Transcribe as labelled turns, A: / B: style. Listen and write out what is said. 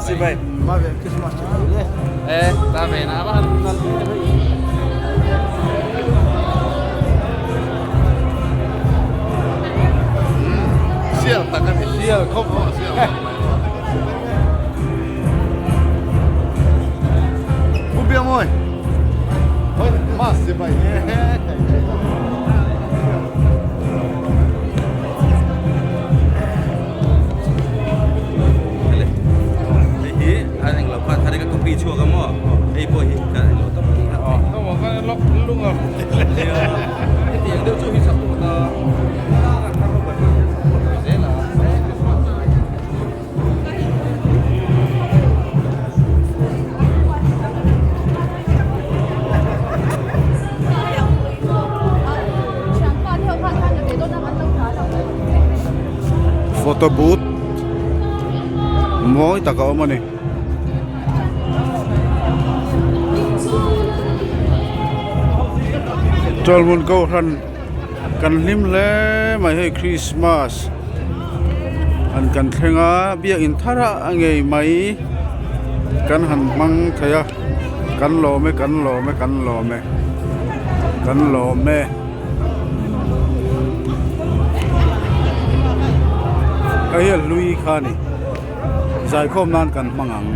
A: Chibai.
B: Ma ve Christmas chibai le.
A: E, ta ve na va han nal
C: Sial tak ani.
B: Sial khawp.
C: Sial. Pu Biamawi. Oi, mas chibai.
A: Hei hi a englo kha thar ka copy chhuak a maw hei pawh hi ka englo tawp a ni a. Hetiang deuh chu hi support a support ve zel a.
D: Photo booth mawi tak a awm a ni. Chawlhmun kohhran kan hlim hle mai hei Christmas an kan thleng a biakin thar a ngei mai kan han hmang thei a kan lawm e kan lawm e kan lawm e kan lawm e. Hei hi a hlui kha a ni zaikhawm nan kan hmang ang.